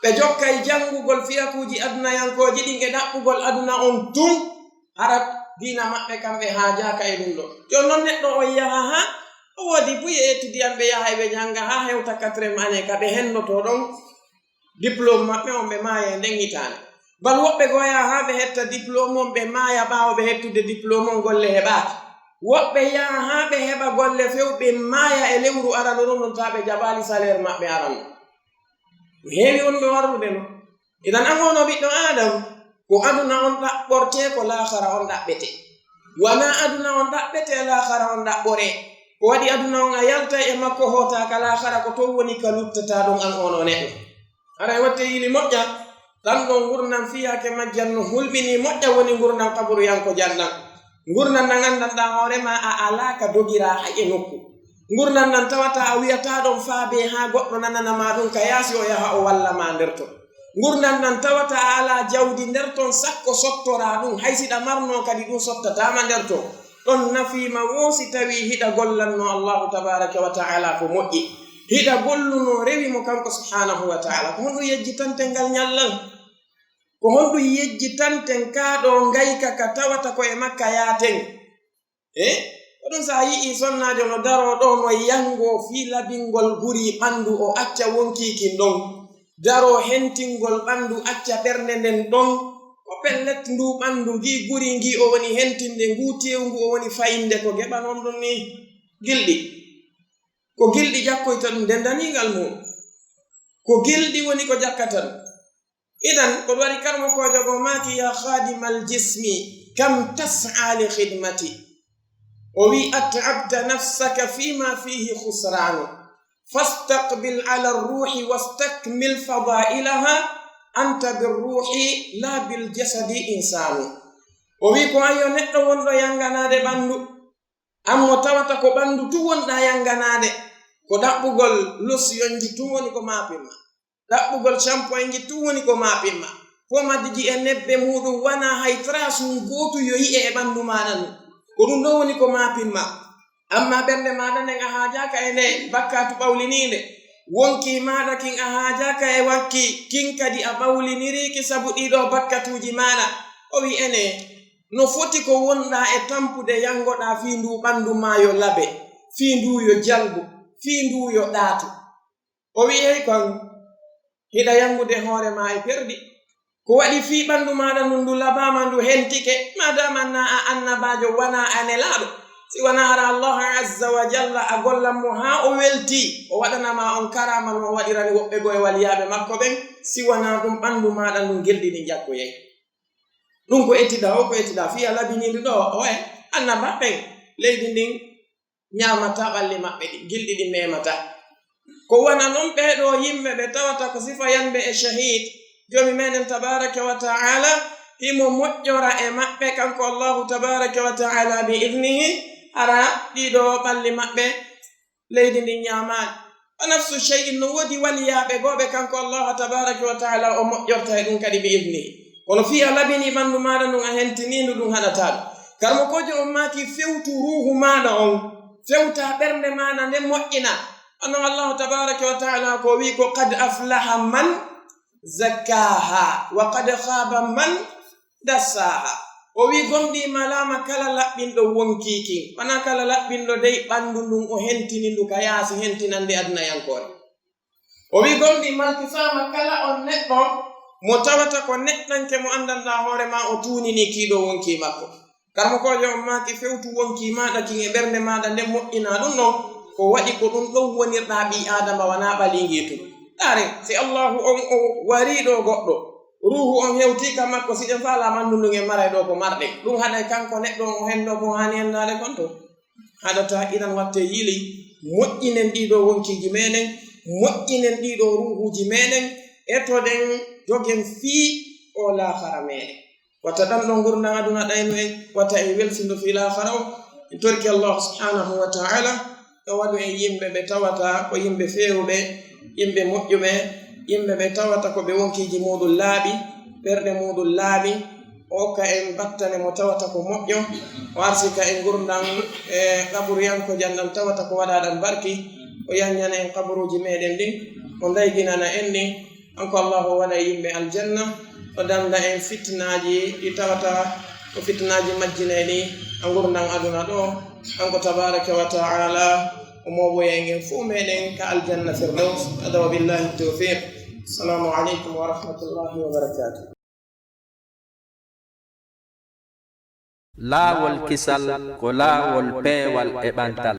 Ɓe jokkay janngugol fiyakuuji adunayankooji ɗin e ɗaɓɓugol aduna on tun. Hara diina maɓɓe kan ɓe haajaaka e ɗum ɗoo. Jooni non neɗɗo on yaha haa o woodi buy e étudiant ɓe yaha e ɓe jannga haa hewta quatrième année ka ɓe henndotoo ɗon diplôme maɓɓe on ɓe maaya e nden hitaande. Bal woɓɓe goo yaha haa ɓe hetta diplôme on ɓe maaya ɓaawo ɓe hettude diplôme on golle heɓaaki. Woɓɓe yaha haa ɓe heɓa golle few ɓe maaya e lewru arano ɗon ɗon taa ɓe jaɓaali salaire maɓɓe arano. Heewi on ɓe warrude no. Idan an ono ɓiɗɗo Aadam, ko aduna on ɗaɓɓortee, ko laakhara on ɗaɓɓetee. Wanaa aduna on ɗaɓɓetee, laakhara on ɗaɓɓoree. Ko waɗi aduna on a yaltay e makko hootaa ka laakhara, ko ton woni ka luttataa ɗon an ono neɗɗo. Haray wattee yili moƴƴa, tan ɗon ngurndan fiyaake majjan no hulɓinii moƴƴa woni ngurndan kaburuyanko jannan. Ngurndan ndan anndanɗaa hoore maa a alaa ka dogiraa hay e nokku. Ngurndan nan tawata a wi'ataa ɗon faabee haa goɗɗo nanana maa ɗum ka yaasi o yaha o walla maa nder ton. Ngurndan nan tawata a alaa jawdi nder ton sakko sottoraa ɗum, hay si ɗa marnoo kadi ɗum sottataa ma nder ton. Ɗon nafii ma woo si tawii hiɗa gollannoo Allaahu tabaaraka wa ta'aalaa ko moƴƴi. Hiɗa gollunoo rewi mo kanko subhaanahu wa ta'aalaa. Ko honɗum yejjitanten ngal ñallal? Ko honɗum yejjitanten kaa ɗoo ngayka ka tawata ko e makka yaaten? Eh? Ko ɗum so a yi'ii sonnaajo no daroo ɗoo no yangoo fii labingol guri ɓanndu o acca wonkii kin ɗon. Daroo hentingol ɓanndu acca ɓernde nden ɗon. Ko pellet nduu ɓanndu ngii guri ngii o woni hentinde, nguu teewu ngu o woni fayinde ko geɓa non ɗum nii gilɗi. Ko gilɗi jakkoyta ɗum dendaniingal mum. Ko gilɗi woni ko jakkata ɗum. Idan, ko ɗum waɗi karmokoojo goo maaki, "Ya khadimal jismi, kam tas'a li khidmati." O wi'i, "At'abta nafsaka fima fihi khusranu. Fastaqbil ala ruhi wastakmil fadailaha. Anta bir ruhi la bil jasadi insanu." O wi'i, ko an yo neɗɗo wonɗo yanganaade ɓanndu. An mo tawata ko ɓanndu tun wonɗaa yanganaade. Ko ɗaɓɓugol losyonji tun woni ko maapin ma. Ɗaɓɓugol shampoingji tun woni ko maapin ma. Pomadji e nebbe muuɗum wanaa hay trace mum gootum yo yi'e e ɓanndu maaɗa ndun. Ko ɗum ɗon woni ko maapin ma. Amma ɓernde maaɗa nden a haajaaka e nde bakkaatu ɓawliniinde. Wonkii maaɗa kin a haajaaka e wakki kin kadi a ɓawlinirii ki sabu ɗii ɗoo bakkatuuji maaɗa. O wi'i ene, no foti ko wonɗaa e tampude yangoɗaa fii nduu ɓanndu maa yo laɓe, fii nduu yo jalbu, fii nduu yo ɗaatu. O wi'i, hey kon, hiɗa yangude hoore maa e perdi. Ko waɗi fii ɓanndu maaɗa ndun ndu laɓaama, ndu hentike, maadaama naa a annabaajo, wanaa a nelaaɗo. Si wanaa hara Allaahu azza wa jalla a gollan mo haa o weltii, o waɗana ma on karaama no o waɗirani woɓɓe goo e waliyaaɓe makko ɓen, si wanaa ɗum ɓanndu maaɗa ndun gilɗi ɗin jakkoyay. Ɗum ko ettiɗaa, o ko ettiɗaa, fii a labinii ndu ɗoo, o e annabaaɓe ɓen, leydi ndin ñaamataa ɓalli maɓɓe ɗin, gilɗi ɗin memataa. Ko wano non ɓee ɗoo yimɓe ɓe tawata ko sifayanɓe e shahiid, Joomi meɗen tabaaraka wa ta'aala himo moƴƴora e maɓɓe, kanko Allaahu tabaaraka wa ta'aala bi idnihi, hara ɗii ɗoo ɓalli maɓɓe leydi ndin ñaamaali. Wa nafsu shay'in, no woodi waliyaaɓe goo ɓe kanko Allahu tabaaraka wa ta'ala o moƴƴorta e ɗum kadi bi idnihi. Kono fii a labinii ɓanndu maaɗa ndun, a hentinii ndu, ɗum haɗataa ɗum. Karamokoojo on maaki, fewtu ruuhu maaɗa on, fewta ɓernde maaɗa nden, moƴƴina. Annon Allahu tabaaraka wa ta'ala ko wi'i ko, "Qad aflaha man zakkaaha, wa qad khaaba man dassaaha." O wi'i, gomɗii malaama kala laɓɓinɗo wonkii kin, wanaa kala laɓɓinɗo dey ɓanndu ndun, o hentini ndu ka yaasi hentinannde adunayankoore. O wi'i, gomɗii malkisaama kala on neɗɗo mo tawata ko neɗɗanke mo anndanɗaa hoore maa, o tuuninii kii ɗoo wonkii makko. Karamokoojo on maaki, fewtu wonkii maaɗa kin e ɓernde maaɗa nden, moƴƴinaa ɗum ɗon. Ko waɗi ko ɗum ɗon wonirɗaa ɓii Aadama, wanaa ɓaliingii tun. Ndaare, si Allaahu on o warii ɗoo goɗɗo, ruuhu on hewtii ka makko, si en faalaa ɓanndu ndun en maray ɗoo ko marɗen. Ɗum haɗay kanko neɗɗo on o henndoo ko haani henndaade kon to. Haɗataa. Idan wattee yili, moƴƴinen ɗii ɗoo wonkiiji meɗen, moƴƴinen ɗii ɗoo ruuhuuji meɗen, etoɗen, dogen fii oo laakara meɗen. Wata ɗan ɗoo ngurndan aduna ɗaynu en, wata en welsindo fii laakara on. En torike Allaahu subhaanahu wa ta'ala, o waɗu en yimɓe ɓe tawata ko yimɓe feewuɓe, yimɓe moƴƴuɓe, yimɓe ɓe tawata ko ɓe wonkiiji muuɗum laaɓi, ɓerɗe muuɗum laaɓi, o okka en battane mo tawata ko moƴƴo, o arsika en ngurndan e qaburuyankojan ɗan tawata ko waɗaa ɗan barki, o yanñana en qaburuuji meɗen ɗin, o ndayginana en ɗi. Kanko Allaahu o waɗa yimɓe aljanna, o dannda en fitinaaji ɗi tawata ko fitinaaji majjinayɗi a ngurndan aduna ɗoo. Kanko tabaaraka wa ta'ala o mooɓoya en fow meɗen ka aljanna Firdaws. Hada wa billahi tawfiq. Assalamu aleykum wa rahmatullahi wa barakatuh. Laawol kisal ko laawol peewal e ɓantal.